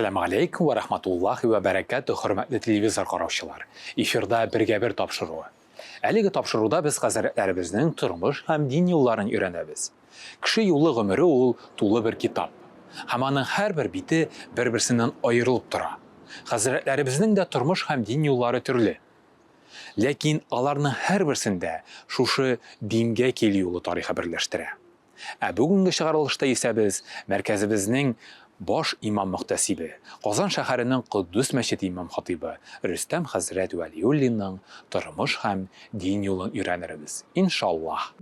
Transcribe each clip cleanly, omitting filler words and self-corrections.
Әссәламү алейкум вә рахматуллахи вә бәрәкәтүһ, хөрмәтле телевизор караучылар. Эфирда Бергә-бер тапшыруы. Әлеге тапшыруда без хәзрәтләребезнең тормыш һәм дин юлларын өйрәнәбез. Кеше юлы гомере ул тулы бер китап. Һәм аның һәрбер бите бер-берсеннән аерылып тора. Хәзрәтләребезнең дә тормыш һәм дин юллары төрле. Ләкин аларның һәрберсендә шушы дингә килү юлы тарихы берләштерә. Ә бүгенге чыгарылышта исә без мәркәзебезнең баш имам-мөхтәсибе, Казан шәһәренең Котдус мәчете имам-хатыйбы Рөстәм хәзрәт Вәлиуллинның тормыш һәм дин юлын өйрәнербез, иншаллаһ.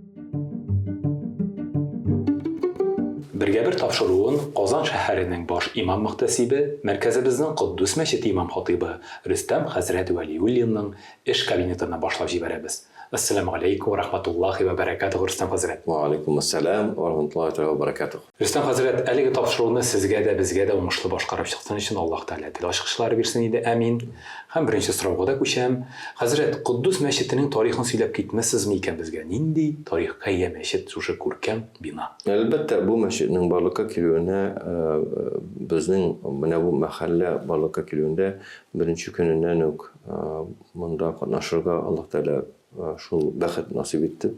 Бергә-бер тапшыруын Казан шәһәренең баш имам-мөхтәсибе, мәркәзебезнең Котдус мәчете имам-хатыйбы Рөстәм хәзрәт Вәлиуллинның эш кабинетыннан башлап җибәрәбез. Әссәламү галәйкүм вә рахматуллаһи вә бәрәкәтүһ, Рөстәм хәзрәт. Вә алейкум әссәлам вә рахматуллаһи тәгалә вә бәрәкәтүһ. Рөстәм хәзрәт, әлеге тапшыруны сезгә дә, безгә дә уңышлы башкарып чыксын өчен Аллаһ Тәгалә тел ачкычлары бирсен иде, әмин. Һәм беренче сорауга да күчәм. Хәзрәт, Котдус мәчетенең тарихын сөйләп китмәссезме икән безгә? Нинди тарихка ия мәчет, шушы күркәм бина? Әлбәттә, бу мәчетнең барлыкка килүенә, безнең менә бу мәхәллә барлыкка килүендә беренче көненнән үк Монда катнашырга Аллаһ Тәгалә шул бәхет насыйп итте.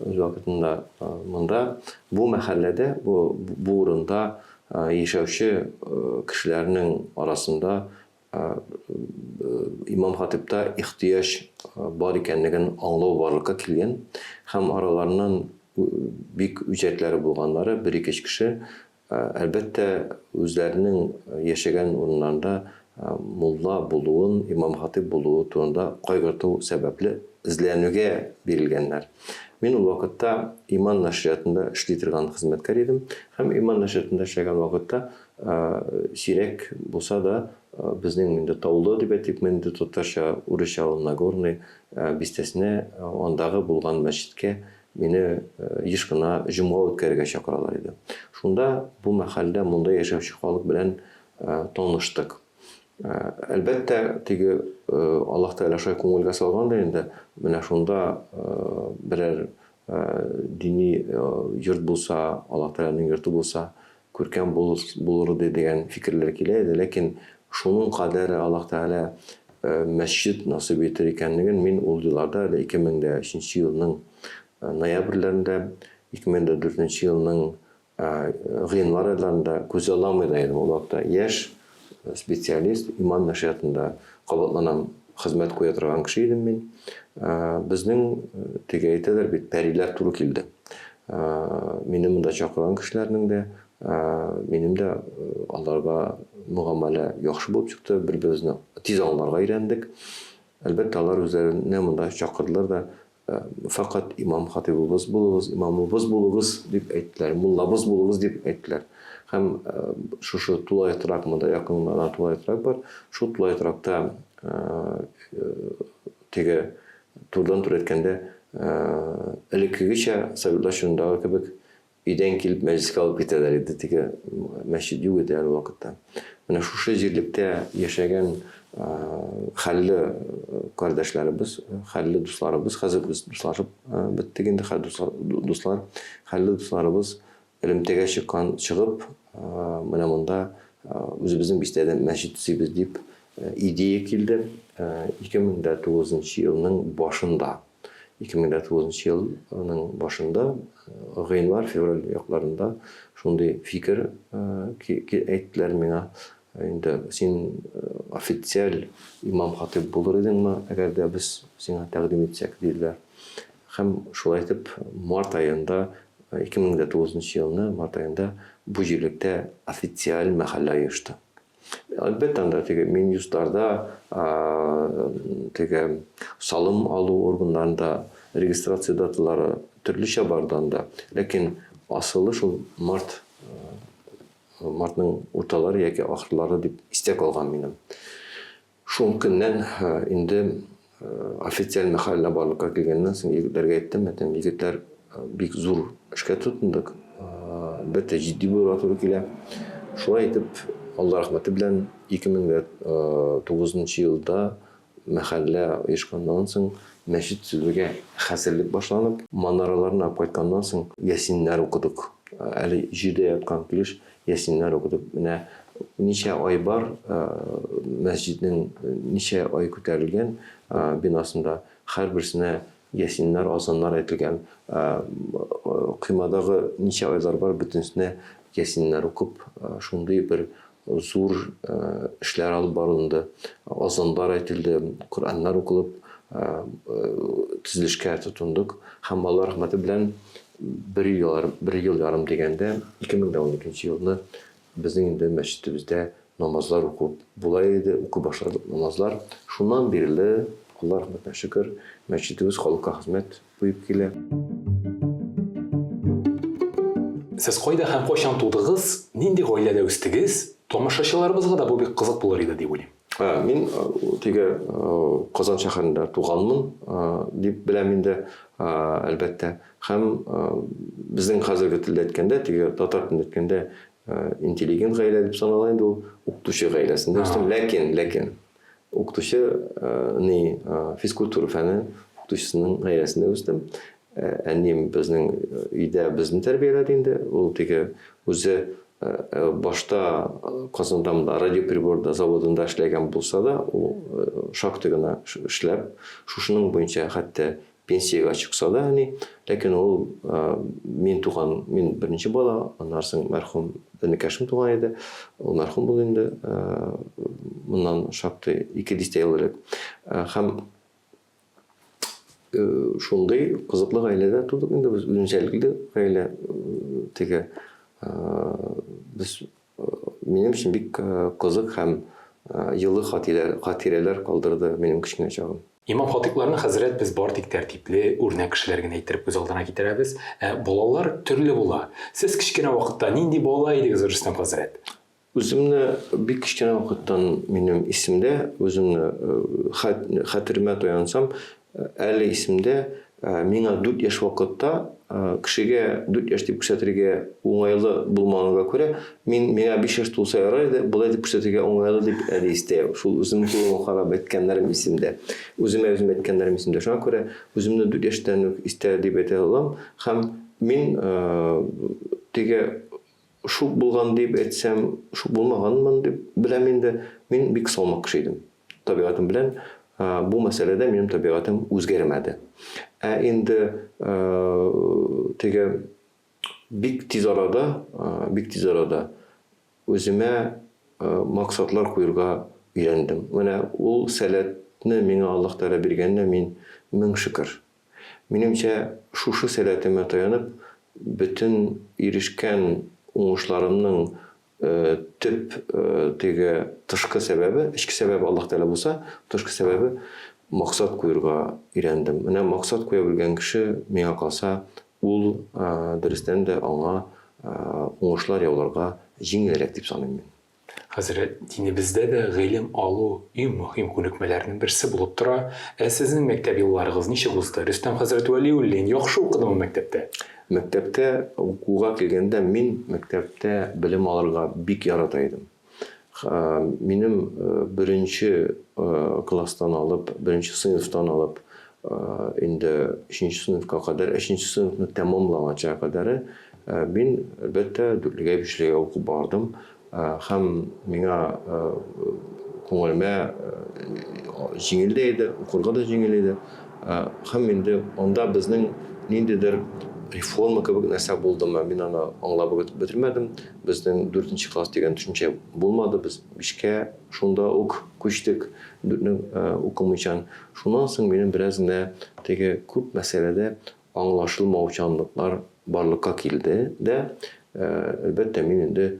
Үз вакытында монда бу мәхәлләдә, бу бу урында яшәүче кешеләрнең арасында имам-хатыйпта ихтыяҗ бар икәнлеген аңлау барлыкка килгән һәм араларыннан бик үҗәтләре булганнары бер-ике кеше Әлбәттә, үзләренең яшәгән урыннарында мулла булуын, имам-хатыйп булуы турында кайгырту сәбәпле эзләнүгә бирелгәннәр. Мин ул вакытта Иман нәшриятында эшли торган хезмәткәр идем һәм Иман нәшриятында эшләгән вакытта сирәк булса да безнең инде Таулы дип әйтик, инде татарча, урысча ул Нагорный бистәсенә, андагы булган мәчеткә Мине еш кына җомга үткәрергә чакыралар иде. Шунда бу мәхәллә, монда яшәүче халык белән таныштык. Әлбәттә, теге Аллаһ Тәгалә шулай күңелгә салгандыр инде, менә шунда берәр дини йорт булса, Аллаһ Тәгаләнең йорты булса, күркәм булыр иде дигән фикерләр килә иде. Ләкин шуның кадәр Аллаһ Тәгалә мәсҗид насыйп итер икәнлеген мин ул елларда, әле 2003 елның ноябрьләрендә, 2004 елның гыйнвар айларында күзалламый да идем. Ул вакытта яшь специалист, иман нәшриятында кабатланам, хезмәт куя торган кеше идем мин. Безнең, теге әйтәләр бит, пәриләр туры килде. Мине монда чакырган кешеләрнең дә, минем дә аларга мөгамәлә яхшы булып чыкты, бер-беребезне тиз аңларга өйрәндек. Әлбәттә, алар үзләренә монда чакырдылар да, фәкать имам хатыйбыбыз булыгыз, имамыбыз булыгыз дип әйттеләр, муллабыз булыгыз дип әйттеләр. Һәм шушы тулай торак, монда якын гына тулай торак бар, шул тулай торакта теге турыдан-туры әйткәндә, элеккегечә советлар чорындагы кебек өйдән килеп мәҗлескә алып китәләр иде. Теге мәчет юк иде әле ул вакытта. Менә шушы җирлектә яшәгән хәлле кардәшләребез, хәлле дусларыбыз, хәзер без дуслашып беттек инде, хәл дуслар, хәлле дусларыбыз элемтәгә чыккан, чыгып, менә монда үзебезнең бистәдә мәчет төзибез дип идея килде 2009 елның башында. 2009 елның башында, гыйнвар, февраль якларында шундый фикер әйттеләр миңа. Инде син официаль имам-хатыйб булыр идеңме, әгәр дә без сиңа тәкъдим итсәк, диделәр. Һәм шулай итеп март аенда, 2009 елны март аенда бу җирлектә официаль мәхәллә оешты. Әлбәттә, анда теге Минюстларда, теге салым алу органнарында регистрация даталары төрлечә барды анда. Ләкин асылы шул март, мартның урталары яки ахырлары дип истә калган минем. Шул көннән инде официаль мәхәллә барлыкка килгәннән соң егетләргә әйттем, әйтәм, егетләр, бик зур эшкә тотындык, әлбәттә, җитди булырга туры килә. Шулай итеп, Алла рәхмәте белән 2009 елда мәхәллә оешканнан соң мәчет төзүгә хәзерлек башланып, манараларны алып кайтканнан соң ясиннәр укыдык. Әле җирдә яткан килеш ясиннәр укыдык. Менә ничә ай бар, мәсҗиднең ничә ай күтәрелгән бинасында, һәрберсенә ясиннар, азаннар әйтелгән. Коймадагы ничә айлар бар, бөтенесенә ясиннар укып, шундый бер зур эшләр алып барылынды. Азаннар әйтелде, Коръәннәр укылып, төзелешкә тотындык. Һәм Алла рәхмәте белән бер ел, бер ел ярым дигәндә, 2012 елны безнең инде мәчетебездә намазлар уку була иде, укый башладык намазлар. Шуннан бирле, Алла рәхмәтенә шөкер, мәчетебез халыкка хезмәт куеп килә. Сез кайда һәм кайчан тудыгыз, нинди гаиләдә үстегез? Тамашачыларыбызга да бу бик кызык булыр иде дип уйлыйм. Мин теге Казан шәһәрендә туганмын дип беләм инде, әлбәттә. Һәм безнең хәзерге телдә әйткәндә, теге татар телендә әйткәндә, интеллигент гаилә дип санала инде ул, укытучы гаиләсендә үстем. Ләкин, ләкин укытучы ни физкультура фәне укытучысының гаиләсендә үстем. Әнием безнең өйдә безне тәрбияләде инде. Ул теге үзе башта Казанда монда радиоприбор заводында эшләгән булса да, ул шактый гына эшләп, шушының буенча хәтта Пенсиягә чыкса да әни, ләкин ул мин туган, мин беренче бала, аннан соң мәрхүм энекәшем туган иде. Ул мәрхүм булды инде, моннан шактый ике дистә ел элек. Һәм шундый кызыклы гаиләдә тудык инде без, үзенчәлекле гаилә. Теге без минем өчен бик кызык һәм елы хатирәләр калдырды минем кечкенә чагым. Имам-хатыйпларны, хәзрәт, без бар тик тәртипле, үрнәк кешеләр генә иттереп күз алдына китерәбез. Ә балалар төрле була. Сез кечкенә вакытта нинди бала идегез, Рөстәм хәзрәт? Үземне бик кечкенә вакыттан минем исемдә, үземне хәтеремә таянсам, әле исемдә, миңа дүрт яшь вакытта кешегә дүрт яшь дип күрсәтергә уңайлы булмаганга күрә, мин миңа биш яшь тулса ярар иде, болай дип күрсәтергә уңайлы дип әле истә. Шул үземнең кулыма карап әйткәннәрем исемдә. Үземә үзем әйткәннәрем исемдә. Шуңа күрә үземне дүрт яшьтән үк истә дип әйтә алам. Һәм мин теге шук булган дип әйтсәм, шук булмаганмын дип беләм инде. Мин бик салмак кеше идем. Табигатем белән бу мәсьәләдә минем табигатем үзгәрмәде. Ә инде теге бик тиз арада, бик тиз арада үземә максатлар куерга өйрәндем. Менә ул сәләтне миңа Аллаһ Тәгалә биргәненә мин мең шөкер. Минемчә, шушы сәләтемә таянып, бөтен ирешкән уңышларымның Төп теге тышкы сәбәбе, эчке сәбәбе Аллаһ Тәгалә булса, тышкы сәбәбе максат куерга өйрәндем. Менә максат куя белгән кеше, миңа калса, ул дөрестән дә аңа уңышлар яуларга җиңелрәк дип саныйм мин. Хәзрәт, динебездә дә гыйлем алу иң мөһим күнекмәләрнең берсе булып тора. Ә сезнең мәктәп елларыгыз ничек узды? Рөстәм хәзрәт Вәлиуллин яхшы укыдымы мәктәптә? Мәктәптә укуга килгәндә, мин мәктәптә белем алырга бик ярата идем. Минем беренче класстан алып, беренче сыйныфтан алып, инде өченче сыйныфка кадәр, өченче сыйныфны тәмамлаганча кадәре мин, әлбәттә, дүртлегә, бишлегә укып бардым. Һәм миңа күңелемә җиңел дә иде, укырга да җиңел иде. Һәм инде анда безнең ниндидер реформа кебек нәрсә булдымы, мин аны аңлап бетермәдем. Безнең дүртенче класс дигән төшенчә булмады, без бишкә шунда ук күчтек, дүртне укымыйчан. Шуннан соң минем бераз генә теге күп мәсьәләдә аңлашылмаучанлыклар барлыкка килде дә, әлбәттә, мин инде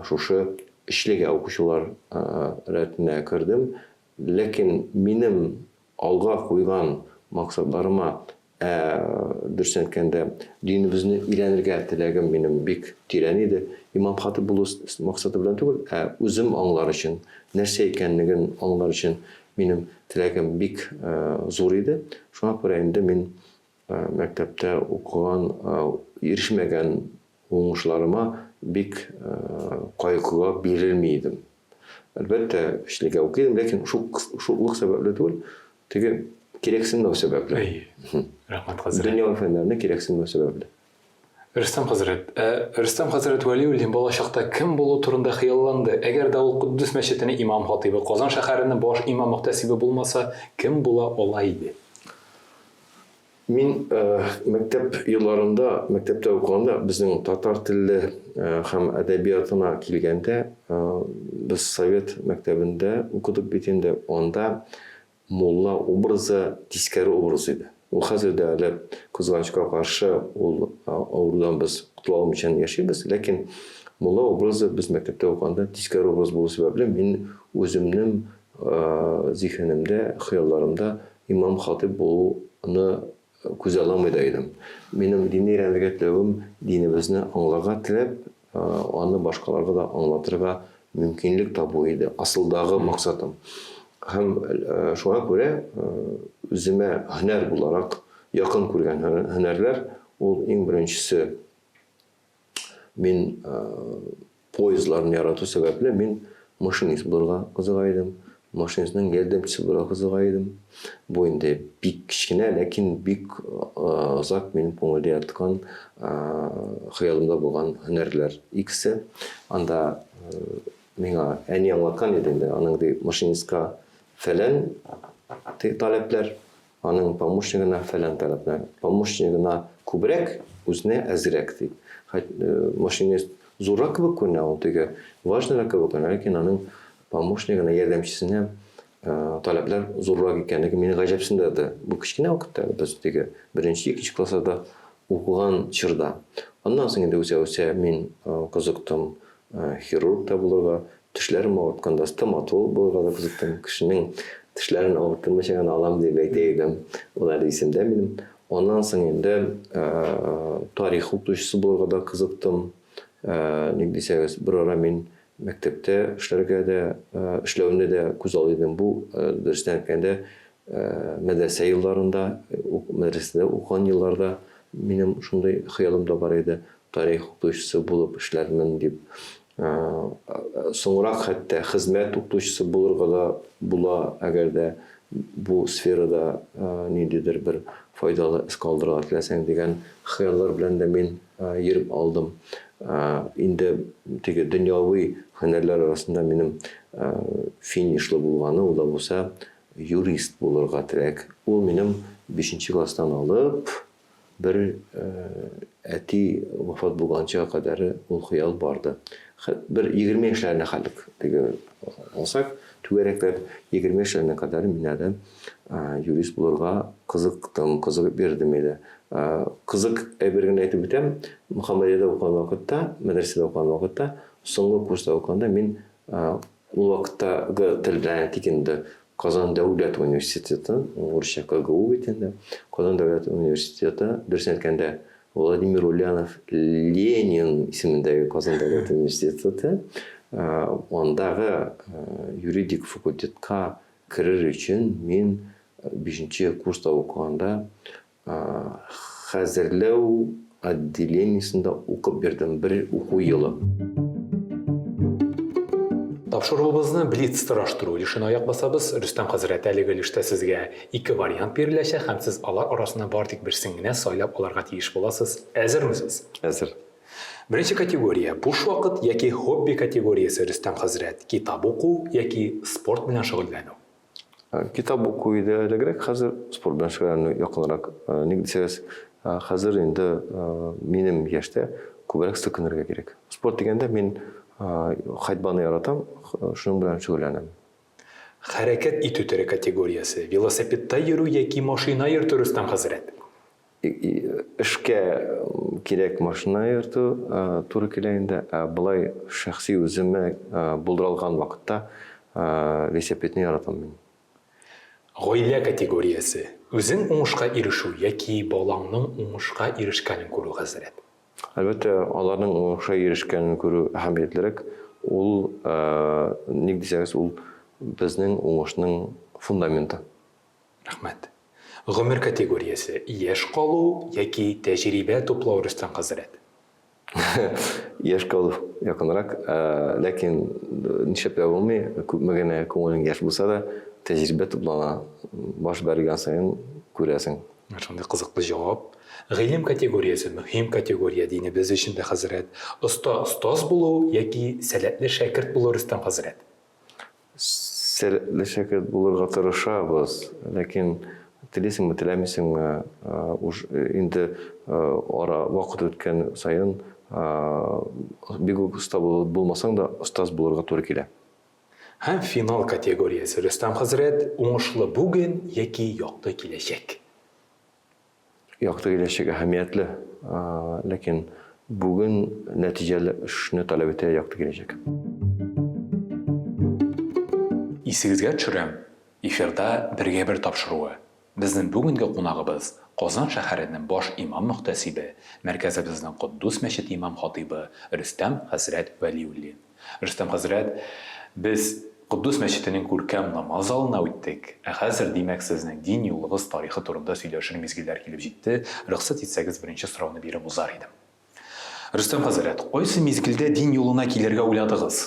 шушы өчлегә укучылар рәтенә кердем. Ләкин минем алга куйган максатларыма, ә дөресен әйткәндә, динебезне өйрәнергә теләгем минем бик тирән иде. Имам-хатыйб булу максаты белән түгел, ә үзем аңлар өчен, нәрсә икәнлеген аңлар өчен Минем теләгем бик зур иде. Шуңа күрә инде мин мәктәптә укыган, ирешмәгән уңышларыма бик кайгыга бирелми идем. Әлбәттә, өчлегә укый идем, ләкин шуклык сәбәпле түгел, теге кирәксенмәү сәбәпле. Әйе. Рәхмәт, хәзрәт. Дөньяви фәннәрне кирәксенмәү сәбәпле. Рөстәм хәзрәт, ә Рөстәм хәзрәт Вәлиуллин балачакта кем булу турында хыялланды? Әгәр дә ул Котдус мәчетенең имам-хатыйбы, Казан шәһәренең баш имам-мөхтәсибе булмаса, кем була ала иде? Мин мәктәп елларында, мәктәптә укыганда, безнең татар телле һәм әдәбиятына килгәндә, без совет мәктәбендә укыдык бит инде, анда Мулла образы тискәре образ иде. Ул хәзер дә әле, кызганычка каршы, ул авырудан без котыла алмыйча яшибез. Ләкин мулла образы без мәктәптә укыганда тискәре образ булу сәбәпле, мин үземнең зиһенемдә, хыялларымда имам-хатыйб булуны күзалламый да идем. Минем динне өйрәнергә теләвем динебезне аңларга теләп, аны башкаларга да аңлатырга мөмкинлек табу иде, асылдагы максатым. Һәм шуңа күрә үземә һөнәр буларак якын күргән һөнәрләр, ул иң беренчесе Мин поездларны ярату сәбәпле, мин машинист булырга кызыга идем. Машинистның ярдәмчесе булырга кызыга идем. Бу инде бик кечкенә, ләкин бик озак минем күңелдә яткан, хыялымда булган һөнәрләр икесе. Анда миңа әни аңлаткан иде инде, аның ди машинистка фәлән таләпләр, Аның помощнигына фәлән таләпләр. Помощнигына күбрәк, үзенә әзрәк дип. Хәт машинист зуррак кебек күренә, ул теге важныйрак кебек күренә, ләкин аның помощнигына, ярдәмчесенә таләпләр зуррак икәнлеге мине гаҗәпсендерде. Бу кечкенә вакытта әле, без теге беренче, икенче классларда укыган чорда. Аннан соң инде үсә-үсә мин кызыктым хирург та булырга, тешләрем авыртканда стоматолог булырга да кызыктым. Кешенең тешләрен авырттырмыйча гына алам дип әйтә идем. Ул әле исемдә минем. Аннан соң инде тарих укытучысы булырга да кызыктым. Ник дисәгез, бер ара мин мәктәптә эшләргә дә, эшләүне дә күз алый идем. Бу, дөрестән әйткәндә, мәдрәсә елларында, мәдрәсәдә укыган елларда минем шундый хыялым да бар иде. Тарих укытучысы булып эшләрмен дип. Соңрак хәтта хезмәт укытучысы булырга да була, әгәр дә бу сферада ниндидер бер файдалы эз калдырырга теләсәң дигән хыяллар белән дә мин йөреп алдым. Инде теге дөньяви һөнәрләр арасында минем финишлы булганы, ул да булса юрист булырга теләк. Ул минем бишенче класстан алып Бер әти вафат булганчыга кадәр ул хыял барды. Бер 20 яшьләренә хәлек теге алсак, түгәрәкләп 20 яшьләренә кадәр мин әле юрист булырга кызыктым, кызыгып йөрдем иде. Кызык әйбер генә әйтеп үтәм. Мөхәммәдиядә укыган вакытта, мәдрәсәдә укыган вакытта, соңгы курста укыганда мин ул вакыттагы тел белән әйтик инде, Казан дәүләт университеты, урысча КГУ бит инде, Казан дәүләт университеты, дөресен әйткәндә, Владимир Ульянов Ленин исемендәге Казан дәүләт университеты, андагы юридик факультетка керер өчен мин бишенче курста укыганда Хәзерләү отделениесендә укып йөрдем бер уку елы. Тапшыруыбызны блиц сораштыру өлешенә аяк басабыз. Рөстәм хәзрәт, әлеге өлештә сезгә ике вариант биреләчәк һәм сез алар арасыннан бары тик берсен генә сайлап алырга тиеш буласыз. Әзерме сез? Әзер. Беренче категория, буш вакыт яки хобби категориясе, Рөстәм хәзрәт, китап уку яки спорт белән шөгыльләнү. Китап уку иде элегрәк, хәзер спорт белән шөгыльләнү якынрак. Ник дисәгез, хәзер инде минем яшьтә күбрәк селкенергә кирәк. Спорт дигәндә мин ходьбаны яратам, шуның белән шөгыльләнәм. Хәрәкәт итү төре категориясе, велосипедта йөрү яки машина йөртү, Рөстәм хәзрәт? Эшкә кирәк машина йөртү туры килә инде. Ә болай шәхси үземә булдыра алган вакытта велосипедны яратам мин. Гаилә категориясе, үзең уңышка ирешү яки балаңның уңышка ирешкәнен күрү, хәзрәт? Әлбәттә, аларның уңышка ирешкәнен күрү әһәмиятлерәк. Ул, ник дисәгез, ул безнең уңышның фундаменты. Рәхмәт. Гомер категориясе, яшь калу яки тәҗрибә туплау, Рөстәм хәзрәт? Яшь калу якынрак, ләкин нишләп тә булмый, күпме генә күңелең яшь булса да, тәҗрибә туплана, баш бәрелгән саен күрәсең. Менә шундый кызыклы җавап. Гыйлем категориясе мөһим категория динебез өчен дә, хәзрәт. Оста остаз булу яки сәләтле шәкерт булу, Рөстәм хәзрәт? Сәләтле шәкерт булырга тырышабыз, ләкин телисеңме, теләмисеңме, уж инде ара вакыт үткән саен бик үк оста булмасаң да, остаз булырга туры килә. Һәм финал категориясе, Рөстәм хәзрәт, уңышлы бүген яки якты киләчәк? Якты киләчәк әһәмиятле, ләкин бүген нәтиҗәле эшне таләп итә якты киләчәк. Исегезгә төшерәм, эфирда Бергә-бер тапшыруы. Безнең бүгенге кунагыбыз, Казан шәһәренең баш имам-мөхтәсибе, мәркәзебезнең Котдус мәчете имам-хатыйбы Рөстәм хәзрәт Вәлиуллин. Рөстәм хәзрәт, без Котдус мәчетенең күркәм намаз залына үттек, ә хәзер, димәк, сезнең дин юлыгыз тарихы турында сөйләшер мизгелләр килеп җитте, рөхсәт итсәгез, беренче сорауны биреп узар идем. Рөстәм хәзрәт, кайсы мизгелдә дин юлына килергә уйладыгыз?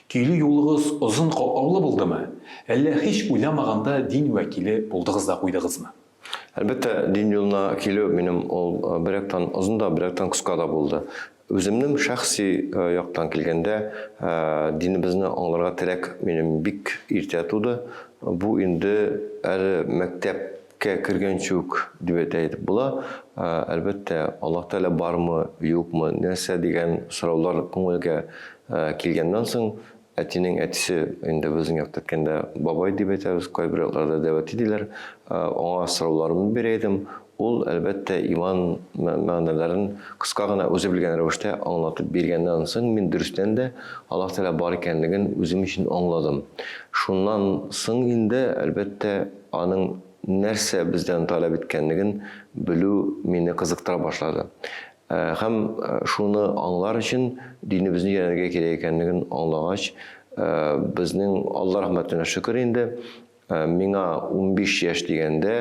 Килү юлыгыз озын катлаулы булдымы, әллә һич уйламаганда дин вәкиле булдыгыз да куйдыгызмы? Әлбәттә, дин юлына килү минем ул бер яктан озын да, бер яктан кыска да булды. Үземнең шәхси яктан килгәндә, динебезне аңларга теләк минем бик иртә туды. Бу инде әле мәктәпкә кергәнче үк дип әйтә әйтеп була. Әлбәттә, Аллаһ Тәгалә бармы, юкмы, нәрсә дигән сораулар күңелгә килгәннән соң, Әтинең әтисе, инде безнең якта әйткәндә, бабай дип әйтәбез, кайбер якларда дәү әти диләр, аңа сорауларымны бирә идем. Ул, әлбәттә, иман мәгънәләрен кыска гына үзе белгән рәвештә аңлатып биргәннән соң, мин дөрестән дә Аллаһ Тәгалә бар икәнлеген үзем өчен аңладым. Шуннан соң инде, әлбәттә, аның нәрсә бездән таләп иткәнлеген белү мине кызыктыра башлады. Һәм шуны аңлар өчен динебезне өйрәнергә кирәк икәнлеген аңлагач, безнең Алла рәхмәтенә шөкер инде, миңа 15 яшь дигәндә,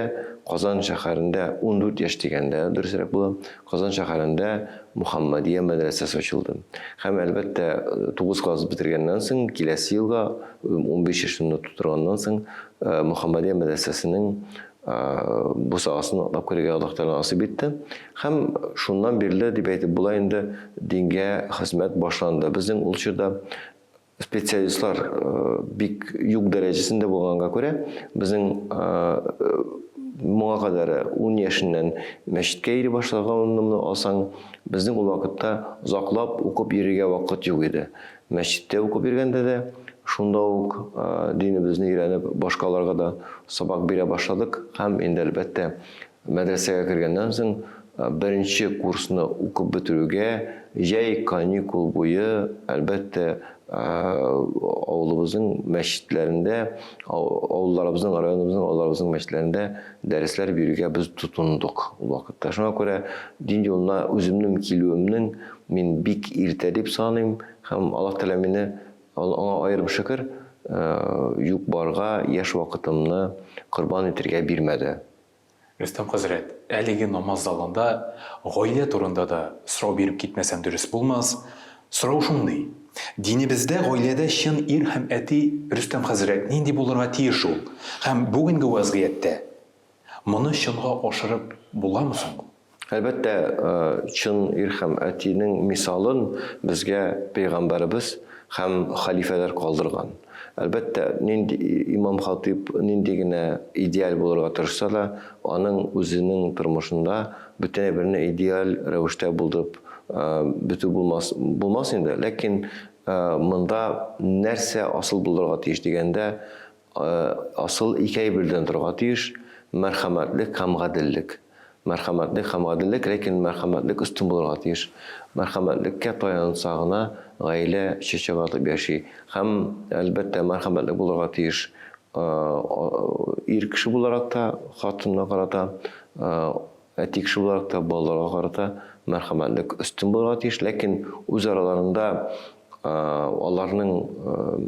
Казан шәһәрендә, 14 яшь дигәндә, дөресрәк була, Казан шәһәрендә Мухаммадия мәдрәсәсе ачылды. Һәм, әлбәттә, 9 класс бетергәннән соң, киләсе елга, 15 яшемне тутырганнан соң, Мухаммадия мәдрәсәсенең бусагасын атлап керергә Аллаһ Тәгалә насыйп итте. Һәм шуннан бирле дип әйтеп була инде, дингә хезмәт башланды. Безнең ул чорда специалистлар бик юк дәрәҗәсендә булганга күрә, безнең моңа кадәр 10 яшеннән мәчеткә йөри башлаганымны алсаң, безнең ул вакытта озаклап укып йөрергә вакыт юк иде. Мәчеттә укып йөргәндә дә шунда ук динебезне өйрәнеп, башкаларга да сабак бирә башладык һәм инде, әлбәттә, мәдрәсәгә кергәннән соң беренче курсны укып бетерүгә, җәй каникул буе, әлбәттә, авылыбызның мәчетләрендә, авылларыбызның, районыбызның, авылларыбызның мәчетләрендә дәресләр бирергә без тотындык ул вакытта. Шуңа күрә дин юлына үземнең килүемнең мин бик иртә дип саныйм һәм Аллаһ Тәгалә мине, аңа аерым шөкер, юк-барга яшь вакытымны корбан итергә бирмәде. Рөстәм хәзрәт, әлеге намаз залында гаилә турында да сорау биреп китмәсәм дөрес булмас. Сорау шундый, динебездә гаиләдә чын ир һәм әти, Рөстәм хәзрәт, нинди булырга тиеш ул? Һәм бүгенге вәзгыятьтә моны чынга ашырып буламы соң? Әлбәттә, чын ир һәм әтинең мисалын безгә пәйгамбәребез һәм хәлифәләр калдырган. Әлбәттә, нинди имам-хатыйб нинди генә идеаль булырга тырышса да, аның үзенең тормышында бөтен әйберне идеаль рәвештә булдырып бетү булмас, булмас инде. Ләкин монда нәрсә асыл булырга тиеш дигәндә, Асыл ике әйбердән торырга тиеш, мәрхәмәтлек һәм гаделлек. Мәрхәмәтлек һәм гаделлек, ләкин мәрхәмәтлек өстен булырга тиеш. Мәрхәмәтлеккә таянса гына гаилә чәчәк атып яши. Һәм, әлбәттә, мәрхәмәтлек булырга тиеш ир кеше буларак та, хатынына карата, Әти кеше буларак та балаларга карата мәрхәмәтлек өстен булырга тиеш, ләкин үз араларында аларның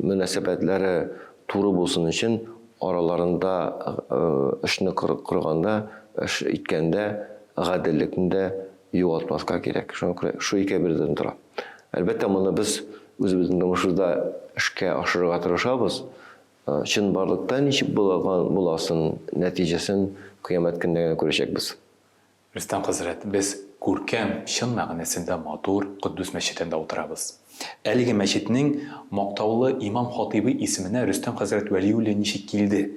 мөнәсәбәтләре туры булсын өчен араларында эшне корганда, эш иткәндә гаделлекне дә югалтмаска кирәк. Шуңа күрә шу ике бердән тора. Әлбәттә, моны без үзебезнең тормышыбызда эшкә ашырырга тырышабыз. Чынбарлыкта ничек булган буласын, нәтиҗәсен кыямәт көнендә генә күрәчәкбез. Рөстәм хәзрәт, без күркәм, чын мәгънәсендә матур Котдус мәчетендә утырабыз. Әлеге мәчетнең мактаулы имам-хатыйбы исеменә Рөстәм хәзрәт Вәлиуллин ничек килде?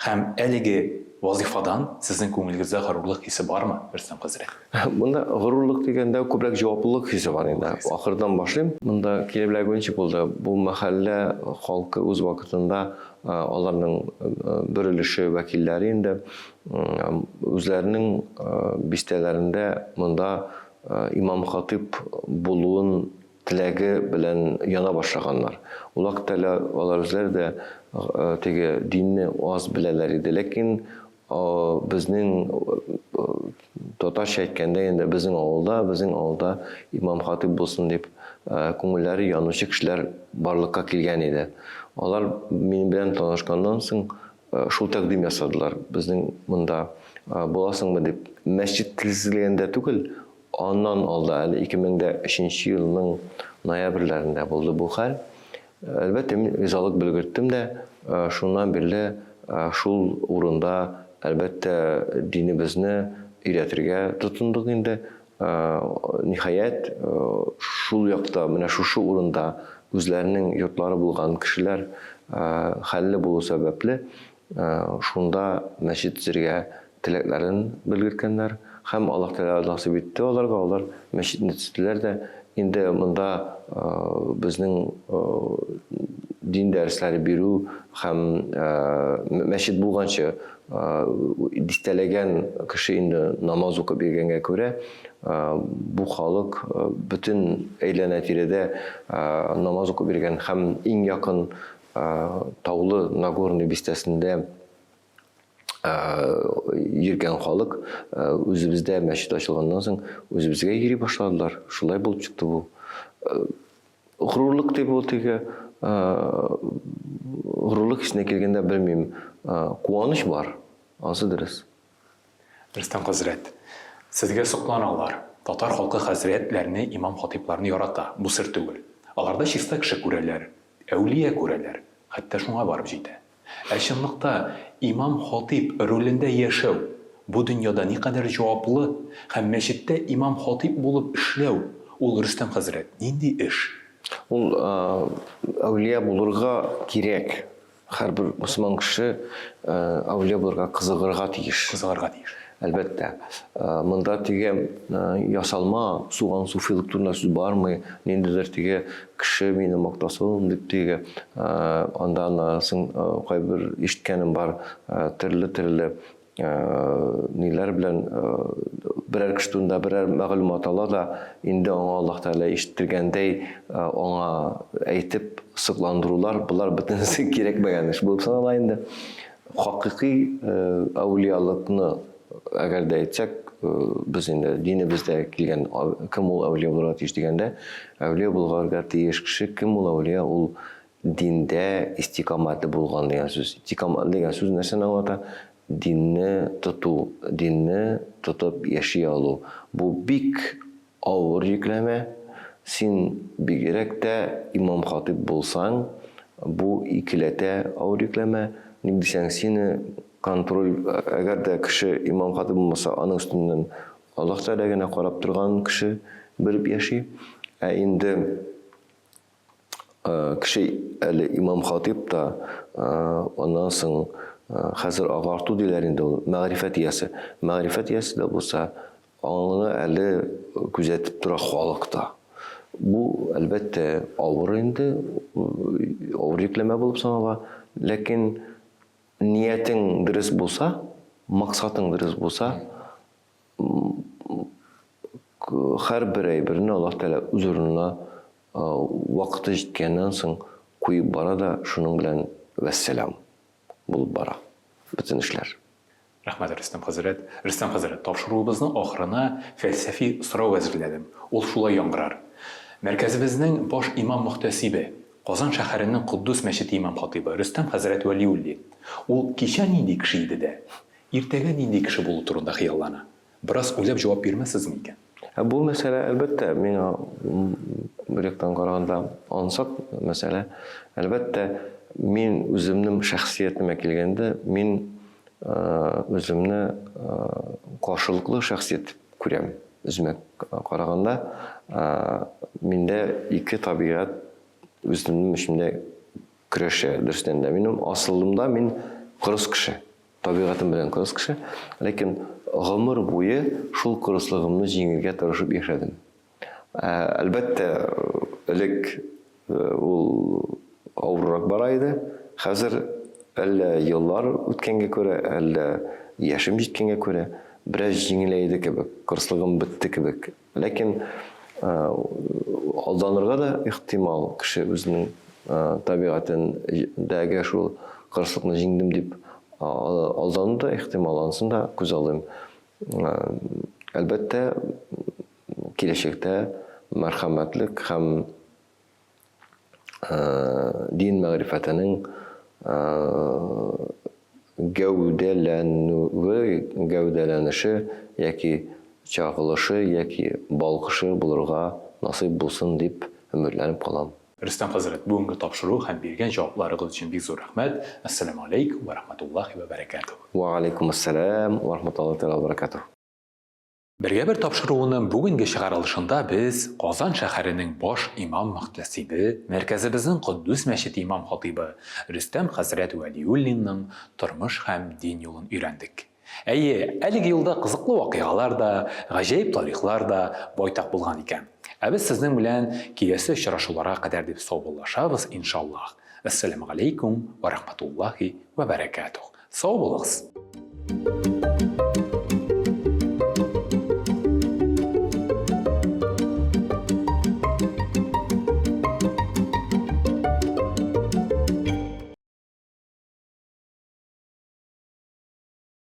Һәм әлеге вазыйфадан сезнең күңелегездә горурлык хисе бармы, Рөстәм хәзрәт? Монда горурлык дигәндә күбрәк җаваплылык хисе бар инде. Ахырдан башлыйм. Монда килеп эләгү ничек булды? Бу мәхәллә халкы үз вакытында аларның бер өлеше вәкилләре инде Үзләренең бистәләрендә монда имам-хатыйп булуын теләге белән яна башлаганнар. Ул вакытта әле алар үзләре дә теге динне аз беләләр иде. Ләкин безнең татарча әйткәндә инде безнең авылда, безнең авылда имам-хатыйп булсын дип күңелләре янучы кешеләр барлыкка килгән иде. Алар минем белән танышканнан соң Шул тәкъдим ясадылар, безнең монда буласыңмы дип. Мәчет төзелгәндә түгел, аннан алда, әле 2003 нче елның ноябрьләрендә булды бу хәл. Әлбәттә, мин ризалык белгерттем дә, шуннан бирле шул урында, әлбәттә, динебезне өйрәтергә тотындык инде. Ниһаять, шул якта, менә шушы урында үзләренең йортлары булган кешеләр хәлле булу сәбәпле, шунда мәчет төзергә теләкләрен белгерткәннәр һәм Аллаһ Тәгалә насыйп итте аларга, алар мәчетне төзеделәр дә. Инде монда безнең дин дәресләре бирү һәм мәчет булганчы Дистәләгән кеше инде намаз укып йөргәнгә күрә, бу халык бөтен әйләнә-тирәдә намаз укып йөргән һәм иң якын Таулы Нагорный бистәсендә йөргән халык үзебездә мәчет ачылганнан соң үзебезгә йөри башладылар. Шулай булып чыкты бу. Горурлык дип ул теге горурлык хисенә килгәндә белмим, куаныч бар, ансы дөрес. Рөстәм хәзрәт, сезгә сокланалар. Татар халкы хәзрәтләрне, имам-хатыйпларны ярата, бу сер түгел. Аларда чиста кеше күрәләр, әүлия күрәләр, хәтта шуңа барып җитә. Ә чынлыкта имам-хатыйп ролендә яшәү бу дөньяда никадәр җаваплы һәм мәчеттә имам-хатыйп булып эшләү ул, Рөстәм хәзрәт, нинди эш? Ул әүлия булырга кирәк. Һәрбер мөселман кеше әүлия булырга кызыгырга тиеш. Кызыгырга тиеш. Әлбәттә. Монда теге ясалма суган суфилык турында сүз бармый. Ниндидер теге кеше мине мактасын дип теге анда аннан кайбер ишеткәнем бар, төрле-төрле ниләр белән берәр кеше турында берәр мәгълүмат ала да, инде аңа Аллаһ Тәгалә ишеттергәндәй аңа әйтеп сокландырулар, болар бөтенесе кирәкмәгән эш булып санала инде. Хакыйкый әүлиялыкны әгәр дә әйтсәк, без инде динебездә килгән кем ул әүлия булырга тиеш дигәндә, әүлия булырга тиеш кеше кем ул әүлия, ул диндә истикамәтле булган дигән сүз. Истикамәтле дигән сүз нәрсәне аңлата? Динне тоту, динне тотып яши алу. Бу бик Авыр йөкләмә. Син бигрәк тә имам-хатыйп булсаң, бу икеләтә авыр йөкләмә. Ник дисәң, сине контроль, әгәр дә кеше имам-хатыйп булмаса, аның өстеннән Аллаһ Тәгалә генә карап торган кеше белеп яши. Ә инде Кеше әле имам-хатыйп та, аннан соң хәзер агарту диләр инде ул, мәгърифәт иясе. Мәгърифәт иясе дә булса, аңны әле күзәтеп тора халык та. Бу, әлбәттә, авыр инде, авыр йөкләмә булып санала. Ләкин ниятең дөрес булса, максатың дөрес булса, Һәрбер әйберне Аллаһ Тәгалә үз урынына вакыты җиткәннән соң куеп бара да, шуның белән вәссәлам булып бара бөтен эшләр. Рәхмәт, Рөстәм хәзрәт. Рөстәм хәзрәт, тапшыруыбызның ахырына фәлсәфи сорау әзерләдем. Ул шулай яңгырар. Мәркәзебезнең баш имам-мөхтәсибе, Казан шәһәренең Котдус мәчете имам-хатыйбы Рөстәм хәзрәт Вәлиуллин, ул кичә нинди кеше иде дә, Иртәгә нинди кеше булу турында хыяллана? Бераз уйлап җавап бирмәссезме икән? Ә бу мәсьәлә, әлбәттә, миңа бер яктан караганда ансат мәсьәлә. Әлбәттә, мин үземнең шәхсиятемә килгәндә, мин үземне каршылыклы шәхсият дип күрәм. Үземә караганда, миндә ике табигать үземнең эчемдә көрәшә, дөрестән дә. Минем асылымда мин кырыс кеше, табигатем белән кырыс кеше, ләкин гомер буе шул кырыслыгымны җиңергә тырышып яшәдем. Әлбәттә, элек ул авыррак бара иде. Хәзер әллә еллар үткәнгә күрә, әллә яшем җиткәнгә күрә, бераз җиңеләйде кебек, кырыслыгым бетте кебек. Ләкин алданырга да ихтимал, кеше үзенең табигатендәге шул кырыслыкны җиңдем дип алдану да ихтимал, анысын да күзаллыйм. Әлбәттә, киләчәктә мәрхәмәтлек һәм дин мәгърифәтенең гәүдәләнүе, гәүдәләнеше яки чагылышы яки балкышы булырга насыйп булсын дип өметләнеп калам. Рөстәм хәзрәт, бүгенге тапшыру һәм биргән җавапларыгыз өчен бик зур рәхмәт. Әссәламү аләйкүм вә рахматуллаһи вә бәрәкәтүһ. Вә аләйкүмәссәлам вә рахматуллаһи тәгалә вә бәрәкәтүһ. Бергә-бер тапшыруының бүгенге чыгарылышында без Казан шәһәренең баш имам-мөхтәсибе, мәркәзебезнең Котдус мәчете имам-хатыйбы Рөстәм хәзрәт Вәлиуллинның тормыш һәм дин юлын өйрәндек. Әйе, әлеге юлда кызыклы вакыйгалар да, гаҗәеп тарихлар да байтак булган икән. Ә без сезнең белән киләсе очрашуларга кадәр дип саубуллашабыз, иншаллаһ. Әссәламегаләйкүм вә рахматуллаһи вә бәрәкәтүһ. Сау булыгыз!